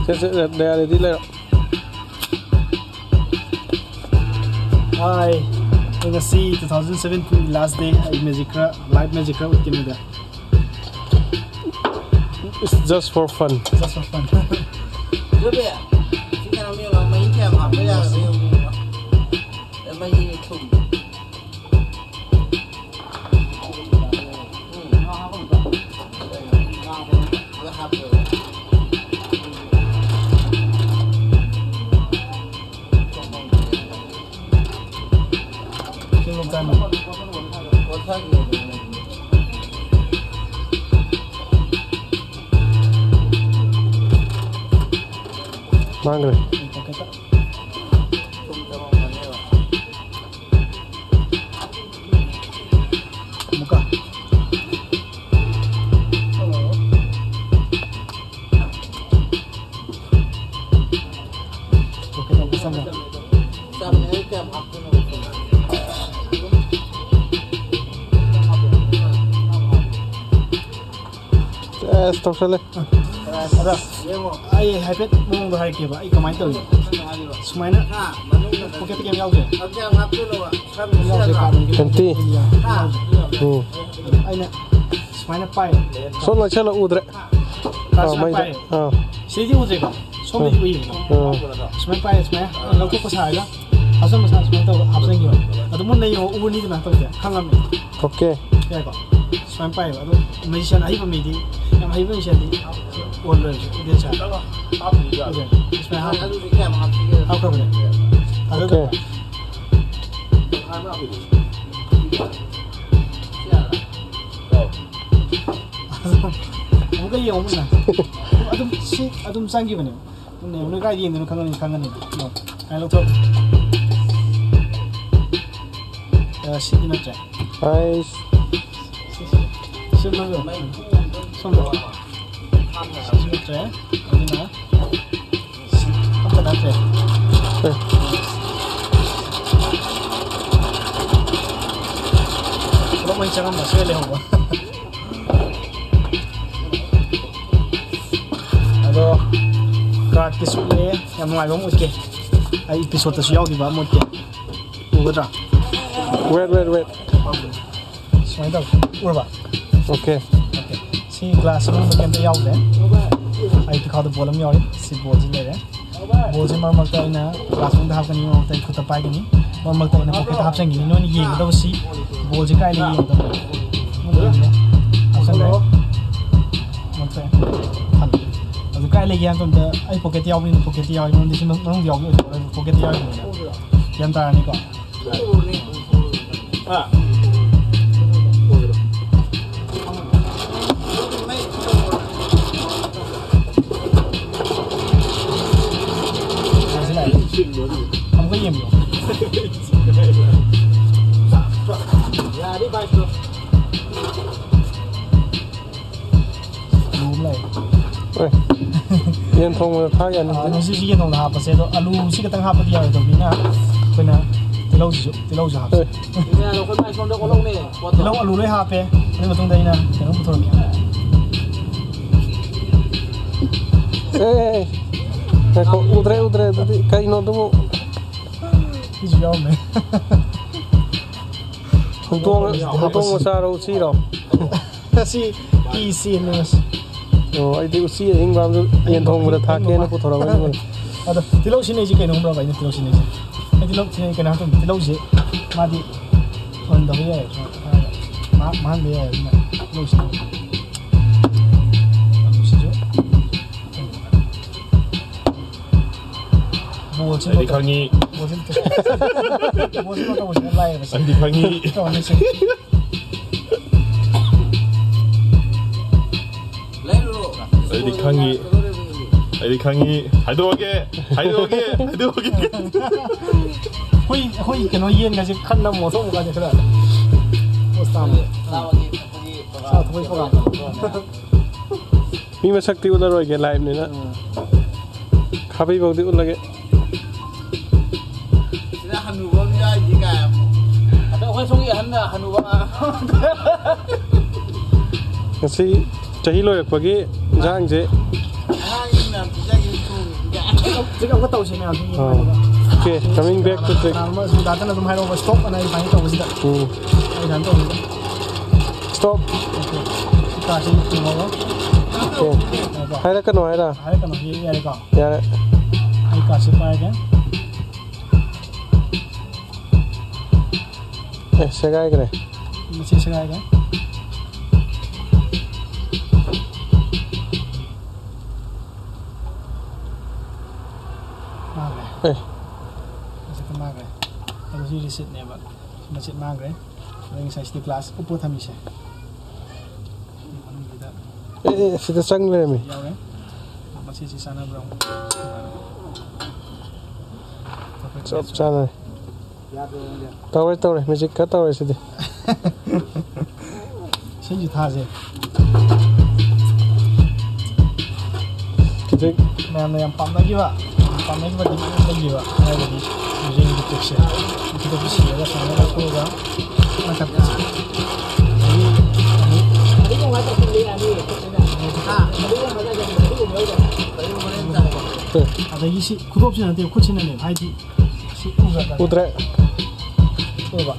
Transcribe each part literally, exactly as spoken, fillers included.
ꯁꯦ, ꯁꯦ, ꯗꯌꯥꯅꯤꯗꯤ ꯂꯩꯔꯣ꯫ Hi, ꯑꯩ ꯉꯁꯤ two thousand seventeen last day, ꯑꯩ magic ꯈꯔ, live magic ꯈꯔ ꯎꯠꯀꯦ ꯅꯣꯏꯗ꯫ It's just for fun. Just for fun. ꯑꯗꯨꯗꯤ, ꯁꯤ ꯀꯩꯅꯣ ꯌꯦꯡꯉꯣ, ꯃꯍꯤ ꯀꯌꯥꯝ ꯍꯥꯞꯄ ꯌꯥꯒꯗ꯭ꯔꯥ ꯌꯦꯡꯉꯣ꯫ ꯑꯦ, ꯃꯍꯤ ꯊꯨꯝ꯫ ꯃꯥꯡꯈ꯭ꯔꯦ꯫ ꯑꯃꯨꯛꯀ꯫ ꯑꯣꯀꯦ, ꯇꯧꯕ ꯆꯪꯉꯦ꯫ ꯑꯦꯁ, ꯇꯧꯁꯜꯂꯦ꯫ ꯑꯗ ꯑꯩ ꯍꯥꯏꯐꯦꯠ ꯃꯑꯣꯡꯗꯣ ꯍꯥꯏꯔꯛꯀꯦꯕ, ꯑꯩ ꯀꯃꯥꯏꯅ ꯇꯧꯔꯤꯅꯣ꯫ ꯁꯨꯃꯥꯏꯅ ꯄꯣꯀꯦꯠꯇ ꯀꯩꯝ ꯌꯥꯎꯗ꯭ꯔꯦ꯫ ꯀꯩꯝ ꯌꯥꯎꯗ꯭ꯔꯦ, ꯀꯥꯔꯠ ꯅꯨꯡ ꯀꯩꯝ ꯑꯦꯝꯇꯤ꯫ ꯌꯥꯎꯗ꯭ꯔꯦ꯫ ꯎꯝ꯫ ꯑꯩꯅ ꯁꯨꯃꯥꯏꯅ ꯄꯥꯏ꯫ ꯁꯣꯝ ꯂꯣꯏꯁꯜꯂꯣ, ꯎꯗ꯭ꯔꯦ꯫ ꯀꯥꯔꯠ ꯑꯥ, ꯁꯨꯃꯥꯏꯅ ꯃꯩꯗ꯫ ꯄꯥꯏ꯫ ꯑꯥ꯫ ꯁꯤꯗꯤ ꯎꯗ꯭ꯔꯦꯀꯣ꯫ ꯁꯣꯝꯗꯗꯤ ꯎꯝ꯫ ꯎꯏꯌꯦꯕꯀꯣ꯫ ꯎꯝ꯫ ꯁꯨꯃꯥꯏꯅ ꯄꯥꯏ, ꯁꯨꯃꯥꯏꯅ ꯂꯧꯊꯣꯛꯄ ꯁꯥꯔꯒ ꯍꯥꯞꯆꯟꯕ ꯁꯥꯔ ꯁꯨꯃꯥꯏꯅ ꯇꯧꯔꯒ ꯍꯥꯞꯆꯟꯈꯤꯕ꯫ ꯑꯗꯨ ꯃꯨꯟꯅ ꯌꯦꯡꯉꯣ, ꯎꯔꯅꯤꯗꯅ ꯇꯧꯁꯦ꯫ ꯈꯪꯉꯝꯅꯤ꯫ ꯑꯣꯀꯦ꯫ ꯌꯥꯏꯀꯣ? ꯁꯨꯃꯥꯏꯅ ꯄꯥꯏꯌꯦꯕ꯫ ꯑꯗꯣ ꯃꯦꯖꯤꯁꯤꯌꯥꯟ ꯑꯍꯩꯕ ꯃꯤꯗꯤ, ꯌꯥꯝ ꯍꯩꯕ ꯃꯦꯖꯤꯁꯤꯌꯥꯟꯗꯤ ꯑꯣꯟ ꯂꯣꯏꯔꯁꯨ, ꯎꯗꯦ ꯁꯥꯔ꯫ ꯎꯗꯦ꯫ ꯁꯨꯃꯥꯏꯅ ꯍꯥꯞꯄ-, ꯍꯥꯞꯈ꯭ꯔꯕꯅꯦ꯫ ꯑꯗꯨꯒ ꯑꯣꯀꯦ꯫ ꯑꯃꯨꯛꯀ ꯌꯦꯡꯉꯣ ꯃꯨꯟꯅ꯫ ꯑꯗꯨꯝ ꯁꯤ ꯑꯗꯨꯝ ꯆꯪꯈꯤꯕꯅꯦ꯫ ꯅꯦ, ꯅꯣꯏ ꯀꯥꯏꯗ ꯌꯦꯡꯗꯣꯏꯅꯣ ꯈꯪꯉꯅꯤ, ꯈꯪꯉꯅꯤ꯫ ꯌꯦꯡꯉꯣ꯫ ꯁꯨꯃꯥꯏꯅ ꯂꯧꯊꯣꯛ꯫ ꯑ, ꯁꯤꯗꯤ ꯅꯠꯇ꯭ꯔꯦ꯫ ꯑꯩꯁ꯫ ꯁꯤ ꯅꯠꯇ꯭ꯔꯦ꯫ ꯁꯣꯝꯗ꯫ ꯁꯤꯁꯨ ꯅꯠꯇ꯭ꯔꯦ꯫ ꯑꯗꯨꯅ ꯁꯤ ꯑꯝꯇ ꯅꯠꯇ꯭ꯔꯦ꯫ ꯑꯦ꯫ ꯄꯨꯂꯞ ꯑꯣꯏꯅ ꯆꯪꯉꯝꯕ, ꯁꯤ ꯂꯩꯍꯧꯕ꯫ ꯑꯗꯣ ꯀꯥꯔꯠꯀꯤꯁꯨ ꯎꯠꯂꯦ꯫ ꯌꯥꯝ ꯅꯨꯡꯉꯥꯏꯕ ꯑꯃ ꯎꯠꯀꯦ꯫ ꯑꯩ ꯏꯄꯤꯁꯣꯠꯇꯁꯨ ꯌꯥꯎꯈꯤꯕ ꯑꯃ ꯎꯠꯀꯦ꯫ ꯎꯒꯗ꯭ꯔꯥ? Wait, wait, wait. ꯁꯨꯃꯥꯏꯅ ꯇꯧ꯫ ꯎꯔꯕ? Okay. Okay. ꯁꯤ ꯒ꯭ꯂꯥꯁ ꯃꯅꯨꯡꯗ ꯀꯩꯝꯇ ꯌꯥꯎꯗꯦ꯫ ꯑꯩ ꯄꯤꯈꯥꯎꯗ ꯕꯣꯜ ꯑꯃ ꯌꯥꯎꯔꯤ꯫ ꯁꯤ ꯕꯣꯜꯁꯤ ꯂꯩꯔꯦ꯫ ꯕꯣꯜꯁꯦ ꯃꯔꯛ ꯃꯔꯛꯇ ꯑꯩꯅ ꯒ꯭ꯂꯥꯁ ꯃꯅꯨꯡꯗ ꯍꯥꯞꯀꯅꯤ, ꯃꯔꯛ ꯃꯔꯛꯇ ꯑꯩ ꯈꯨꯠꯇ ꯄꯥꯏꯒꯅꯤ, ꯃꯔꯛ ꯃꯔꯛꯇ ꯑꯩꯅ ꯄꯣꯀꯦꯠꯇ ꯍꯥꯞꯆꯤꯟꯒꯅꯤ꯫ ꯅꯣꯏꯅ ꯌꯦꯡꯒꯗꯕꯁꯤ ꯕꯣꯜꯁꯦ ꯀꯥꯏ ꯂꯩꯒꯦ ꯌꯦꯡꯒꯗꯕꯅꯤ꯫ ꯍꯥꯞꯆꯤꯟꯈ꯭ꯔꯦ꯫ ꯃꯔꯛꯇ ꯊꯝꯃꯦ꯫ ꯑꯗꯨ ꯀꯥꯏ ꯂꯩꯒꯦ ꯍꯥꯏꯕ ꯃꯇꯝꯗ ꯑꯩ ꯄꯣꯀꯦꯠꯇ ꯌꯥꯎꯕꯅꯤꯅ ꯄꯣꯀꯦꯠꯇ ꯌꯥꯎꯏ, ꯃꯔꯝꯗꯤ ꯁꯤ ꯃꯅꯨꯡꯗ ꯌꯥꯎꯕ ꯑꯣꯏꯊꯣꯛꯑꯔꯣꯏ, ꯄꯣꯀꯦꯠꯇ ꯌꯥꯎꯔꯤꯕꯅꯤꯅ꯫ ꯒ꯭ꯌꯥꯟ ꯇꯥꯔꯅꯤꯀꯣ? ꯑꯃꯨꯛꯀ ꯌꯦꯡꯕꯤꯌꯨ꯫ ꯂꯨ ꯑꯃ ꯂꯩ꯫ ꯍꯣꯏ꯫ ꯌꯦꯟ ꯊꯣꯡꯕꯗ ꯊꯥꯛ ꯌꯥꯅꯤ꯫ ꯑꯥ, ꯑꯗꯣ ꯁꯤꯁꯨ ꯌꯦꯟ ꯊꯣꯡꯕꯗ ꯍꯥꯞꯄꯁꯦ, ꯑꯗꯣ ꯑꯂꯨ ꯁꯤ ꯈꯛꯇꯪ ꯍꯥꯞꯄꯗꯤ ꯌꯥꯔꯣꯏꯗꯧꯅꯤꯅ ꯑꯩꯈꯣꯏꯅ ꯇꯤꯜꯍꯧꯁꯤꯁꯨ, ꯇꯤꯜꯍꯧꯁꯨ ꯍꯥꯞꯁꯦ꯫ ꯍꯣꯏ꯫ ꯇꯤꯜꯍꯧ, ꯑꯂꯨ ꯂꯣꯏ ꯍꯥꯞꯄꯦ꯫ ꯑꯗꯨꯒꯤ ꯃꯇꯨꯡꯗ ꯑꯩꯅ ꯀꯩꯅꯣꯝ ꯄꯨꯊꯣꯔꯛꯀꯦ꯫ ꯑꯦ, ꯑꯦ, ꯑꯦ꯫ ꯉꯥꯏꯈꯣ, ꯎꯗ꯭ꯔꯦ, ꯎꯗ꯭ꯔꯦ꯫ ꯑꯗꯨꯗꯤ ꯀꯩꯅꯣ ꯑꯗꯨꯕꯨ? ꯁꯤꯁꯨ ꯌꯥꯎꯔꯝꯃꯦ꯫ ꯍꯧꯗꯣꯡ, ꯍꯧꯗꯣꯡ ꯃꯆꯥꯔꯣ, ꯎꯆꯤꯔꯣ? ꯉꯁꯤ ꯀꯤ ꯆꯦꯟꯂꯦ ꯉꯁꯤ꯫ ꯑꯣ, ꯑꯩꯗꯤ ꯎꯆꯤ ꯑꯍꯤꯡꯕ ꯑꯃꯁꯨ ꯌꯦꯟ ꯊꯣꯡꯕꯗ ꯊꯥꯛꯀꯦꯅ ꯄꯨꯊꯣꯔꯛꯄꯅꯤ꯫ ꯑꯗꯣ ꯇꯤꯜꯍꯧ ꯁꯤꯟꯅꯩꯁꯦ ꯀꯩꯅꯣ ꯈꯪꯕ꯭ꯔꯕ ꯑꯩꯅ ꯇꯤꯜꯍꯧ ꯁꯤꯟꯅꯩꯁꯦ? ꯑꯩ ꯇꯤꯜꯍꯧ ꯁꯤꯟꯅꯩ ꯀꯩꯅꯣ ꯍꯥꯏꯕ ꯃꯇꯝꯗ ꯇꯤꯜꯍꯧꯁꯦ ꯃꯥꯗꯤ ꯊꯣꯟꯗꯕ ꯌꯥꯏ, ꯃꯥ-, ꯃꯥꯡꯍꯟꯕ ꯌꯥꯏ, ꯑꯗꯨꯅ ꯇꯤꯜꯍꯧ ꯁꯤꯟꯅꯩ꯫ ꯑꯗꯨ ꯁꯤꯁꯨ ꯕꯣꯜꯁꯤ ꯑꯩꯗꯤ ꯈꯪꯉꯤ꯫ ꯕꯣꯜꯁꯤ ꯕꯣꯜꯁꯤ ꯇꯧꯕꯁꯤꯅ ꯂꯥꯏꯌꯦꯕ ꯁꯤ꯫ ꯑꯩꯗꯤ ꯈꯪꯉꯤ꯫ ꯇꯧꯔꯅꯤ ꯁꯤ꯫ ꯑꯩꯗꯤ ꯈꯪꯉꯤ꯫ ꯑꯩꯗꯤ ꯈꯪꯉꯤ꯫ ꯍꯥꯏꯗꯣꯛꯑꯒꯦ꯫ ꯍꯥꯏꯗꯣꯛꯑꯒꯦ꯫ ꯍꯥꯏꯗꯣꯛꯑꯒꯦ꯫ ꯑꯩꯈꯣꯏ, ꯑꯩꯈꯣꯏ ꯀꯩꯅꯣ ꯌꯦꯟꯒꯁꯦ ꯈꯟꯅ ꯃꯣꯠꯊꯣꯛꯎ ꯀꯥꯟꯗ ꯈꯔ ꯄꯣꯁ ꯇꯥꯕꯅꯦ꯫ ꯁꯥ ꯊꯣꯛꯄꯩ ꯄ꯭ꯔꯣꯒꯥꯝ꯫ ꯃꯤ ꯃꯁꯛꯇꯤ ꯎꯠꯂꯔꯣꯏꯒꯦ, live ꯅꯤꯅ꯫ ꯎꯝ꯫ ꯈꯥꯕꯩꯐꯧꯗꯤ ꯎꯠꯂꯒꯦ꯫ ꯁꯤꯗ ꯍꯅꯨꯕ ꯑꯃ ꯌꯥꯎꯔꯤꯁꯤ ꯀꯥꯏ ꯑꯃꯨꯛ꯫ ꯑꯗꯣ ꯑꯩꯈꯣꯏ ꯁꯣꯝꯒꯤ ꯑꯍꯟꯅ ꯍꯅꯨꯕ꯫ ꯉꯁꯤ ꯆꯍꯤ ꯂꯣꯏꯔꯛꯄꯒꯤ ꯏꯟꯁꯥꯡꯁꯦ꯫ ꯑꯉꯥꯡꯒꯤ ꯃꯌꯥꯝ ꯄꯤꯖꯒꯦ ꯊꯣꯡꯉꯤ꯫ ꯇ꯭ꯔꯤꯛ ꯑꯃꯨꯛꯀ ꯇꯧꯁꯦ ꯃꯌꯥꯝꯁꯨ ꯑꯥ꯫ ꯌꯦꯡꯉꯒ꯫ Okay, coming back to trick. ꯀꯅꯥꯅꯣꯝꯅ ꯁꯨꯝ ꯗꯥꯇꯅ ꯑꯗꯨꯝ ꯍꯥꯏꯔꯛꯑꯣꯕ, stop ꯑꯅ ꯑꯩ ꯁꯨꯃꯥꯏꯅ ꯇꯧꯕꯁꯤꯗ꯫ ꯎꯝ꯫ ꯑꯩ ꯁꯨꯃꯥꯏꯅ ꯇꯧꯕꯁꯤꯗ꯫ Stop. Okay. ꯁꯤ ꯀꯥꯔꯠꯁꯦ ꯑꯃꯨꯛ ꯆꯤꯡꯉꯒ꯫ Okay. ꯌꯥꯔꯦꯀꯣ? ꯍꯥꯏꯔꯛꯀꯅꯨ ꯍꯥꯏꯔ? ꯍꯥꯏꯔꯛꯀꯅꯨ, ꯁꯤ ꯌꯥꯔꯦꯀꯣ? ꯌꯥꯔꯦ꯫ ꯑꯩ ꯀꯥꯔꯠꯁꯦ ꯄꯥꯏꯔꯒꯦ꯫ ꯑꯦ, ꯁꯦꯒꯥꯏꯈ꯭ꯔꯦ꯫ ꯃꯁꯤ ꯁꯦꯒꯥꯏꯈ꯭ꯔꯦ꯫ ꯃꯥꯡꯈ꯭ꯔꯦ꯫ ꯑꯦ꯫ ꯃꯁꯤꯗ ꯃꯥꯡꯈ꯭ꯔꯦ꯫ ꯑꯗꯣ ꯁꯤ ꯔꯤꯁꯤꯠꯅꯦꯕ꯫ ꯃꯆꯦꯠ ꯃꯥꯡꯈ꯭ꯔꯦ꯫ ꯑꯗꯩ ꯉꯁꯥꯏ ꯁꯤꯗꯤ ꯒ꯭ꯂꯥꯁ ꯎꯞꯄ ꯊꯝꯃꯤꯁꯦ꯫ ꯁꯤ ꯃꯅꯨꯡꯁꯤꯗ ꯑꯦ, ꯑꯦ, ꯁꯤꯗ ꯆꯪ ꯂꯩꯔꯝꯃꯤ꯫ ꯌꯥꯎꯔꯦ꯫ ꯃꯁꯤꯁꯤ ꯆꯥꯟꯅꯕ꯭ꯔꯥ ꯑꯃꯨꯛ? ꯆꯞ ꯆꯥꯟꯅꯔꯦ꯫ ꯇꯧꯔꯦ, ꯇꯧꯔꯦ꯫ ꯃꯦꯖꯤꯛ ꯈꯔ ꯇꯧꯔꯦ ꯁꯤꯗꯤ꯫ ꯏꯁꯩꯁꯨ ꯊꯥꯁꯦ꯫ ꯍꯧꯖꯤꯛ ꯃꯌꯥꯝꯅ ꯌꯥꯝ ꯄꯥꯝꯅꯈꯤꯕ, ꯌꯥꯝ ꯄꯥꯝꯅꯈꯤꯕ ꯗꯤꯃꯥꯟ ꯂꯩꯈꯤꯕ ꯍꯥꯏꯔꯒꯗꯤ ꯔꯤꯡꯒꯤ ꯇ꯭ꯔꯤꯛꯁꯦ꯫ ꯃꯊꯛꯇ ꯁꯤꯔꯒ ꯁꯨꯃꯥꯏꯅ ꯂꯧꯊꯣꯛꯑꯒ ꯃꯊꯛꯇ ꯑꯗꯒꯤ ꯁꯤ ꯈꯨꯗꯣꯞꯁꯤ ꯅꯠꯇꯦ, ꯈꯨꯠꯁꯤꯅꯅꯦ, ꯍꯥꯏꯗꯤ ꯁꯤ ꯎꯗ꯭ꯔꯥ? ꯎꯗ꯭ꯔꯦ꯫ ꯎꯔꯕ?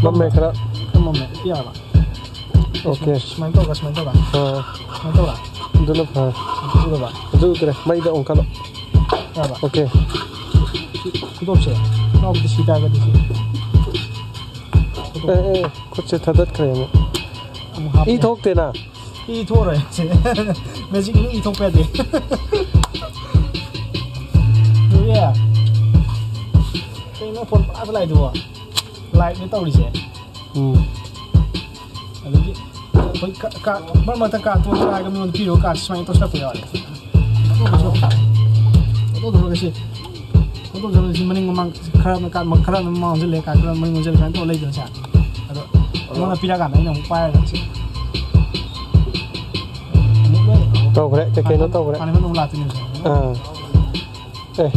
ꯃꯝꯃꯦ ꯈꯔ꯫ ꯈꯔ ꯃꯝꯃꯦ꯫ ꯌꯥꯔꯕ? Okay. ꯁꯨꯃꯥꯏꯅ ꯇꯧꯔꯒ, ꯁꯨꯃꯥꯏꯅ ꯇꯧꯔꯒ꯫ ꯑꯥ꯫ ꯁꯨꯃꯥꯏꯅ ꯇꯧꯔꯒ꯫ ꯑꯗꯨꯅ ꯐꯔꯦ꯫ ꯎꯔꯕ? ꯑꯗꯨ ꯎꯗ꯭ꯔꯦ꯫ ꯃꯩꯗ ꯑꯣꯟꯈꯠꯂꯣ꯫ ꯌꯥꯔꯕ? Okay. ꯈꯨꯗꯣꯞꯁꯦ꯫ ꯉꯥꯎꯕꯗ ꯁꯤ ꯇꯥꯔꯒꯗꯤ ꯁꯤ꯫ ꯑꯦ, ꯑꯦ, ꯈꯨꯠꯁꯦ ꯊꯥꯗꯠꯈ꯭ꯔꯦ ꯑꯃꯨꯛ꯫ ꯑꯃꯨꯛ ꯍꯥꯞꯄꯦ꯫ ꯏ ꯊꯣꯛꯇꯦꯅ꯫ ꯏ ꯊꯣꯛꯑꯔꯣꯏ꯫ ꯃꯦꯖꯤꯛ ꯃꯤ ꯏ ꯊꯣꯛꯄ ꯌꯥꯗꯦ꯫ ꯂꯣꯏꯔꯦ꯫ ꯀꯩꯅꯣ ꯐꯣꯟ ꯄꯥꯏꯔꯒ ꯂꯥꯛꯏꯗꯨꯕꯣ? Live ꯅꯦ ꯇꯧꯔꯤꯁꯦ꯫ ꯎꯝ꯫ ꯑꯗꯒꯤ ꯑꯩꯈꯣꯏ ꯀꯥ-, ꯀꯥ-, ꯃꯔꯛ ꯃꯔꯛꯇ ꯀꯥꯔꯠ ꯇꯣꯟ ꯍꯥꯏꯔꯒ ꯃꯤꯉꯣꯟꯗ ꯄꯤꯔꯨꯔ ꯀꯥꯔꯠ ꯁꯨꯃꯥꯏꯅ ꯇꯧꯁꯤꯜꯂꯛꯄ ꯌꯥꯎꯋꯦ꯫ ꯐꯣꯇꯣ ꯊꯣꯛꯂꯛꯀꯁꯤ꯫ ꯐꯣꯇꯣ ꯊꯣꯛꯂꯛꯀꯁꯤ ꯃꯅꯤꯡ ꯃꯃꯥꯡ ꯈꯔ ꯑꯃꯅ ꯀꯥꯔꯠ ꯈꯔ ꯑꯃꯅ ꯃꯃꯥꯡ ꯑꯣꯟꯁꯤꯜꯂꯦ, ꯀꯥꯔꯠ ꯈꯔ ꯑꯃꯅ ꯃꯅꯤꯡ ꯑꯣꯟꯁꯤꯜꯂꯦ, ꯁꯨꯃꯥꯏꯅ ꯇꯧꯔ ꯂꯩꯗꯅ ꯁꯦ꯫ ꯑꯗꯣ ꯑꯩꯉꯣꯟꯗ ꯄꯤꯔꯛꯑꯀꯥꯟꯗ ꯑꯩꯅ ꯑꯃꯨꯛ ꯄꯥꯏꯔꯒ ꯁꯤ꯫ ꯇꯧꯈ꯭ꯔꯦ, ꯀꯩ ꯀꯩꯅꯣ ꯇꯧꯈ꯭ꯔꯦ꯫ ꯍꯥꯟꯅ ꯑꯃꯨꯛ ꯂꯥꯛꯇꯣꯏꯅꯦꯕ ꯁꯦ꯫ ꯑꯥ꯫ ꯑꯦ꯫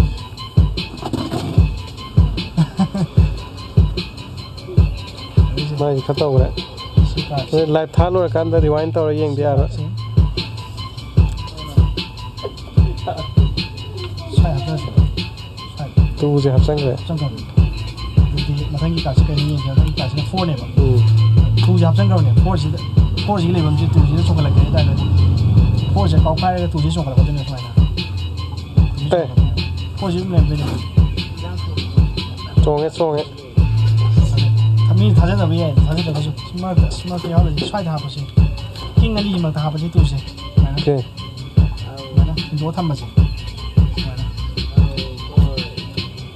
ꯃꯥꯏꯁꯦ ꯈꯔ ꯇꯧꯈ꯭ꯔꯦ꯫ ꯁꯤ ꯀꯥꯔꯠꯁꯦ꯫ ꯂꯥꯏꯚ ꯊꯥ ꯂꯣꯏꯔꯀꯥꯟꯗ rewind ꯇꯧꯔ ꯌꯦꯡꯗ ꯌꯥꯔꯣꯏ꯫ ꯁꯤ꯫ ꯇꯨꯁꯦ ꯍꯥꯞꯆꯟꯈ꯭ꯔꯦ꯫ ꯆꯪꯈ꯭ꯔꯕꯅꯤ꯫ ꯑꯗꯨꯗꯤ ꯃꯊꯪꯒꯤ ꯀꯥꯔꯠꯁꯦ ꯀꯩꯅꯣ ꯌꯦꯡꯁꯦ꯫ ꯃꯊꯪꯒꯤ ꯀꯥꯔꯠꯁꯤꯅ ꯐꯣꯔꯅꯦꯕ꯫ ꯎꯝ꯫ ꯇꯨꯁꯦ ꯍꯥꯞꯆꯟꯈ꯭ꯔꯕꯅꯦ꯫ ꯐꯣꯔꯁꯤꯗ, ꯐꯣꯔꯁꯤꯒꯤ ꯂꯩꯐꯝꯁꯦ ꯇꯨꯁꯤꯗ ꯆꯣꯡꯈꯠꯂꯛꯀꯦ ꯍꯥꯏꯇꯥꯔꯒꯗꯤ, ꯐꯣꯔꯁꯦ ꯀꯥꯎꯈꯥꯏꯔꯒ ꯇꯨꯁꯤꯗ ꯆꯣꯡꯈꯠꯂꯛꯀꯗꯣꯏꯅꯦ ꯁꯨꯃꯥꯏꯅ꯫ ꯑꯦ꯫ ꯐꯣꯔꯁꯤ ꯑꯗꯨꯝ ꯂꯩꯔꯝꯗꯣꯏꯅꯦ꯫ ꯆꯣꯡꯉꯦ, ꯆꯣꯡꯉꯦ꯫ ꯃꯤ ꯊꯥꯖꯗꯕ ꯌꯥꯏ, ꯊꯥꯖꯗ꯭ꯔꯒꯁꯨ꯫ ꯁꯤ ꯃꯔꯛꯇ, ꯁꯤ ꯃꯔꯛꯇ ꯌꯥꯎꯔꯤꯁꯦ ꯁ꯭ꯋꯥꯏꯗ ꯍꯥꯞꯄꯁꯦ꯫ ꯀꯤꯡ ꯑꯅꯤꯒꯤ ꯃꯔꯛꯇ ꯍꯥꯞꯄꯁꯦ ꯇꯨꯁꯦ꯫ ꯁꯨꯃꯥꯏꯅ꯫ ꯑꯣꯀꯦ꯫ ꯁꯨꯃꯥꯏꯅ ꯍꯨꯟꯗꯣꯛꯑ ꯊꯝꯕꯁꯦ꯫ ꯁꯨꯃꯥꯏꯅ꯫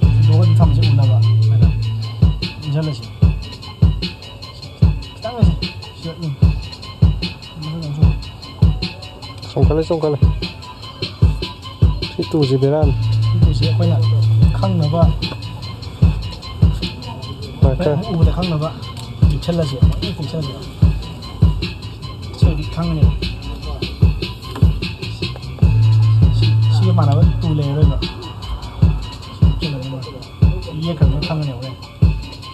ꯍꯨꯟꯗꯣꯛꯑꯒ ꯑꯗꯨꯝ ꯊꯝꯕꯁꯦ ꯎꯅꯕ꯫ ꯁꯨꯃꯥꯏꯅ꯫ ꯏꯟꯁꯤꯜꯂꯁꯤ꯫ ꯈꯤꯇꯪ ꯂꯩꯁꯤ꯫ ꯁꯤ, ꯎꯝ꯫ ꯆꯣꯡꯈꯠꯂꯦ, ꯆꯣꯡꯈꯠꯂꯦ꯫ ꯁꯤ ꯇꯨꯁꯤ ꯕꯦꯔꯥꯅꯤ꯫ ꯁꯤ ꯇꯨꯁꯤ ꯑꯩꯈꯣꯏꯅ ꯈꯪꯅꯕ, ꯃꯥꯔꯀꯔ꯫ ꯍꯣꯔꯦꯟ ꯎꯕꯗ ꯈꯪꯅꯕ ꯄꯤꯛꯁꯜꯂꯁꯤ, ꯄꯤꯛꯁꯜꯂꯁꯤ꯫ ꯁꯤ ꯑꯣꯏꯗꯤ ꯈꯪꯉꯅꯤ꯫ ꯁꯤ, ꯁꯤꯒ ꯃꯥꯟꯅꯕ ꯇꯨ ꯂꯩꯔꯔꯣꯏꯕ꯫ ꯌꯦꯛꯈ꯭ꯔꯕꯅꯤꯅ ꯈꯪꯉꯅꯤ ꯍꯣꯔꯦꯟ꯫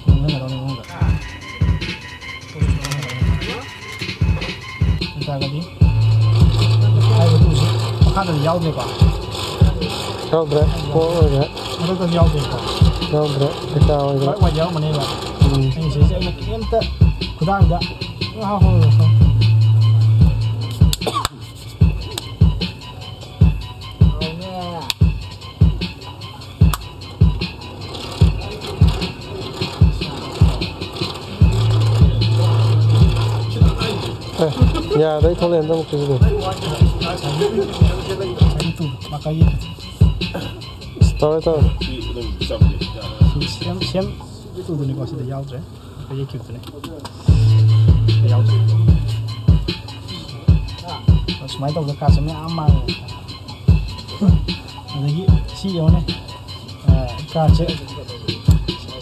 ꯅꯤꯡꯁꯤꯡꯒꯗꯧꯅꯤ ꯃꯅꯨꯡꯗ꯫ ꯑꯗꯨꯇꯥꯔꯒꯗꯤ ꯍꯥꯏꯔꯤꯕ ꯇꯨꯁꯤ ꯃꯈꯥꯗꯗꯤ ꯌꯥꯎꯗ꯭ꯔꯦꯀꯣ? ꯌꯥꯎꯗ꯭ꯔꯦ꯫ ꯐꯣꯔ ꯑꯣꯏꯔꯦ꯫ ꯃꯊꯛꯇꯁꯨ ꯌꯥꯎꯗ꯭ꯔꯦꯀꯣ? ꯌꯥꯎꯗ꯭ꯔꯦ꯫ ꯄꯩꯁꯥ ꯑꯣꯏꯗ꯭ꯔꯦ꯫ ꯍꯣꯏ, ꯋꯥꯏꯗ ꯌꯥꯎꯔꯝꯃꯅꯦꯕ꯫ ꯎꯝ꯫ ꯑꯩꯅ ꯁꯤꯁꯦ ꯑꯩꯅ ꯀꯩꯝꯇ ꯈꯨꯗꯥꯡꯗ ꯉꯥ ꯍꯧꯔꯒ ꯑꯦ, ꯌꯥꯗ꯭ꯔꯦ, ꯑꯩ ꯊꯣꯛꯂꯛꯑꯦ, ꯍꯟꯗꯛ ꯃꯨꯛꯀꯤꯁꯤꯗꯤ꯫ ꯇꯧꯔꯦ, ꯇꯧꯔꯦ꯫ ꯁꯤ ꯑꯗꯨꯝ ꯆꯝꯃꯦ꯫ ꯁꯤ ꯁꯦꯝ, ꯁꯦꯝ ꯇꯨꯗꯨꯅꯤꯀꯣ, ꯁꯤꯗ ꯌꯥꯎꯗ꯭ꯔꯦ꯫ ꯌꯦꯛꯈꯤꯕꯗꯨꯅꯦ꯫ ꯌꯥꯎꯗ꯭ꯔꯦ꯫ ꯁꯨꯃꯥꯏꯅ ꯇꯧꯗꯅ ꯀꯥꯔꯠꯁꯦ ꯃꯌꯥꯝ ꯃꯥꯡꯉꯦ꯫ ꯑꯗꯒꯤ ꯁꯤ ꯌꯦꯡꯉꯨꯅꯦ꯫ ꯑ, ꯀꯥꯔꯠꯁꯦ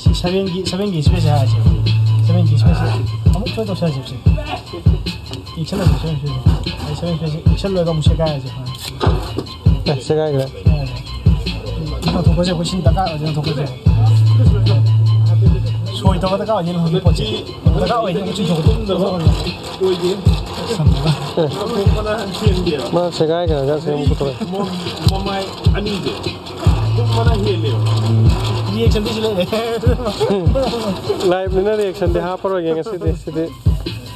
ꯁꯤ ꯁꯚꯦꯟꯒꯤ, ꯁꯚꯦꯟꯒꯤ ꯁ꯭ꯄꯦꯁꯁꯦ ꯍꯥꯏꯔꯁꯦ꯫ ꯁꯚꯦꯟꯒꯤ ꯁ꯭ꯄꯦꯁꯁꯦ ꯑꯃꯨꯛ ꯁꯣꯏ ꯇꯧꯁꯜꯂꯁꯦ ꯁꯤ꯫ ꯌꯦꯛꯁꯜꯂꯁꯦ ꯁꯚꯦꯟ ꯁ꯭ꯄꯦꯁꯁꯦ꯫ ꯑꯩ ꯁꯚꯦꯟ ꯁ꯭ꯄꯦꯁꯁꯦ ꯌꯦꯛꯁꯜꯂꯣꯏꯔꯒ ꯑꯃꯨꯛ ꯁꯦꯒꯥꯏꯔꯁꯦ꯫ ꯑꯦ, ꯁꯦꯒꯥꯏꯈ꯭ꯔꯦ꯫ ꯂꯧꯊꯣꯛꯄꯁꯦ ꯑꯩꯈꯣꯏ ꯁꯤꯅ ꯗꯔꯀꯥꯔ ꯑꯣꯏꯗꯤ ꯂꯧꯊꯣꯛꯄꯁꯦ꯫ ꯁꯣꯏ ꯇꯧꯔ ꯗꯔꯀꯥꯔ ꯑꯣꯏꯗꯤ ꯂꯧꯊꯣꯛꯄ ꯄꯣꯠꯁꯦ꯫ ꯗꯔꯀꯥꯔ ꯑꯣꯏꯗꯤ ꯑꯃꯨꯛ ꯆꯤꯡꯊꯣꯛꯄ꯫ ꯑꯦ꯫ ꯃꯥ ꯁꯦꯒꯥꯏꯈ꯭ꯔꯒ ꯁꯦꯝ ꯄꯨꯊꯣꯛꯑꯦ꯫ ꯃꯃꯥꯏ ꯑꯅꯤꯁꯦ꯫ ꯔꯤꯌꯦꯛꯁꯟꯗꯤ ꯁꯤ ꯂꯩꯔꯦ꯫ Live ꯅꯤꯅ reaction ꯗꯤ ꯍꯥꯞꯄꯔꯣꯏꯒꯦ ꯉꯁꯤꯗꯤ꯫ ꯁꯤꯗꯤ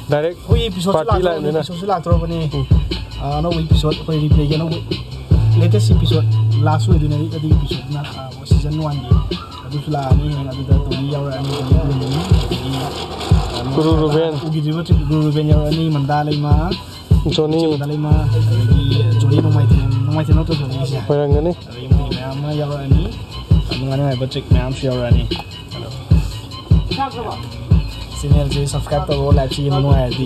direct ꯑꯩꯈꯣꯏ episode ꯁꯨ party ꯂꯥꯛꯇꯣꯔꯕꯅꯤ, live ꯅꯤꯅ꯫ Episode ꯁꯨ ꯂꯥꯛꯇꯣꯔꯕꯅꯤ꯫ ꯎꯝ꯫ ꯑ, ꯑꯅꯧꯕ episode, ꯑꯩꯈꯣꯏ replay ꯒꯤ ꯑꯅꯧꯕ latest episode, last ꯑꯣꯏꯗꯣꯏꯅꯦ ꯑꯗꯨꯒꯤ episode ꯗꯨꯅ, ꯑ, season one ꯒꯤ꯫ ꯑꯗꯨꯁꯨ ꯂꯥꯛꯑꯅꯤ꯫ ꯍꯌꯦꯡ ꯑꯗꯨꯗ ꯇꯣꯅꯤ ꯌꯥꯎꯔꯛꯑꯅꯤ, ꯇꯣꯅꯤ ꯌꯥꯎꯔꯛꯑꯅꯤ꯫ ꯑꯗꯒꯤ, ꯑ, ꯒꯨꯔꯨ ꯔꯨꯕꯦꯟ꯫ ꯎꯈꯤꯗ꯭ꯔꯤꯕ ꯒꯨꯔꯨ ꯔꯨꯕꯦꯟ ꯌꯥꯎꯔꯛꯑꯅꯤ, ꯃꯟꯗꯥ ꯂꯩꯃ꯫ ꯖꯣꯅꯤ꯫ ꯃꯟꯗꯥ ꯂꯩꯃ, ꯑꯗꯒꯤ ꯖꯣꯅꯤ ꯅꯣꯡꯃꯥꯏꯊꯦꯝ, ꯅꯣꯡꯃꯥꯏꯊꯦꯝ ꯅꯠꯇ꯭ꯔꯣ ꯖꯣꯅꯤꯁꯦ? ꯑꯣꯏꯔꯝꯒꯅꯤ꯫ ꯑꯗꯒꯤ ꯃꯤ ꯃꯌꯥꯝ ꯑꯃ ꯌꯥꯎꯔꯛꯑꯅꯤ꯫ ꯅꯨꯡꯉꯥꯏ ꯅꯨꯡꯉꯥꯏꯕ trick ꯃꯌꯥꯝꯁꯨ ꯌꯥꯎꯔꯛꯑꯅꯤ꯫ ꯑꯗꯣ channel ꯁꯦ subscribe ꯇꯧꯔꯣ, live ꯁꯤ ꯌꯦꯡꯕ ꯅꯨꯡꯉꯥꯏꯔꯗꯤ꯫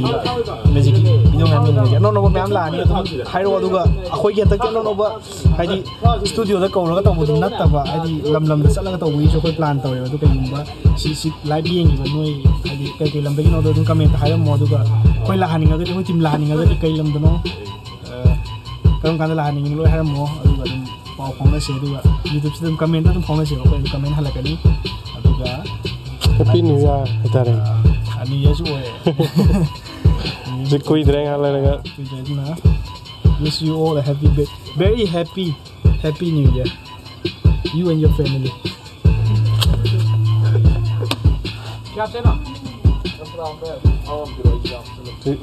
Music video ꯃꯌꯥꯝ ꯌꯦꯡꯉꯁꯦ꯫ ꯑꯅꯧ ꯑꯅꯧꯕ ꯃꯌꯥꯝ ꯂꯥꯛꯑꯅꯤ, ꯑꯗꯨꯝ ꯍꯥꯏꯔꯛꯑꯣ꯫ ꯑꯗꯨꯒ ꯑꯩꯈꯣꯏꯒꯤ ꯍꯟꯗꯛꯀꯤ ꯑꯅꯧ ꯑꯅꯧꯕ, ꯍꯥꯏꯗꯤ, studio ꯗ ꯀꯧꯔꯒ ꯇꯧꯕꯗꯨ ꯅꯠꯇꯕ, ꯍꯥꯏꯗꯤ, ꯂꯝ ꯂꯝꯗ ꯆꯠꯂꯒ ꯇꯧꯕꯒꯤꯁꯨ ꯑꯩꯈꯣꯏ plan ꯇꯧꯋꯦꯕ꯫ ꯑꯗꯨ ꯀꯩꯒꯨꯝꯕ ꯁꯤ, ꯁꯤ live ꯌꯦꯡꯉꯤꯕ ꯅꯣꯏ, ꯍꯥꯏꯗꯤ, ꯀꯩ ꯀꯩ ꯂꯝꯗꯒꯤꯅꯣꯗꯣ ꯑꯗꯨꯝ comment ꯇ ꯍꯥꯏꯔꯝꯃꯣ꯫ ꯑꯗꯨꯒ ꯑꯩꯈꯣꯏ ꯂꯥꯛꯍꯟꯅꯤꯡꯉꯒꯗꯤ, ꯑꯩꯈꯣꯏ team ꯂꯥꯛꯍꯟꯅꯤꯡꯉꯒꯗꯤ ꯀꯩ ꯂꯝꯗꯅꯣ, ꯑ, ꯀꯔꯝ ꯀꯥꯟꯗ ꯂꯥꯛꯍꯟꯅꯤꯡꯉꯤꯅꯣ ꯂꯣꯏ ꯍꯥꯏꯔꯝꯃꯣ꯫ ꯑꯗꯨꯒ ꯑꯗꯨꯝ ꯄꯥꯎ ꯐꯥꯎꯅꯁꯦ꯫ ꯑꯗꯨꯒ YouTube ꯁꯤꯗ ꯑꯗꯨꯝ comment ꯇ ꯑꯗꯨꯝ ꯐꯥꯎꯅꯁꯦꯕ, ꯑꯩꯈꯣꯏ ꯑꯗꯨꯝ comment ꯍꯜꯂꯛꯀꯅꯤ꯫ ꯑꯗꯨꯒ Happy New Year ꯍꯥꯏꯇꯥꯔꯦ꯫ ꯑ, New Year ꯁꯨ ꯑꯣꯏꯔꯦ꯫ ꯍꯧꯖꯤꯛ ꯀꯨꯏꯗ꯭ꯔꯦ, ꯉꯥꯏꯍꯥꯛ ꯂꯩꯔꯒ꯫ ꯀꯨꯏꯗ꯭ꯔꯦ꯫ ꯑꯗꯨꯅ wish you all a happy, very happy, happy New Year, you and your family.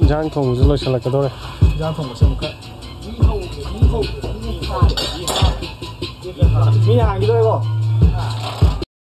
ꯏꯟꯖꯥꯡ ꯊꯣꯡꯕꯁꯨ ꯂꯣꯏꯁꯤꯜꯂꯛꯀꯗꯧꯔꯦ꯫ ꯏꯟꯖꯥꯡ ꯊꯣꯡꯕꯁꯦ ꯑꯃꯨꯛ ꯈꯔ ꯃꯤꯅ ꯍꯥꯟꯈꯤꯗꯧꯔꯦꯀꯣ꯫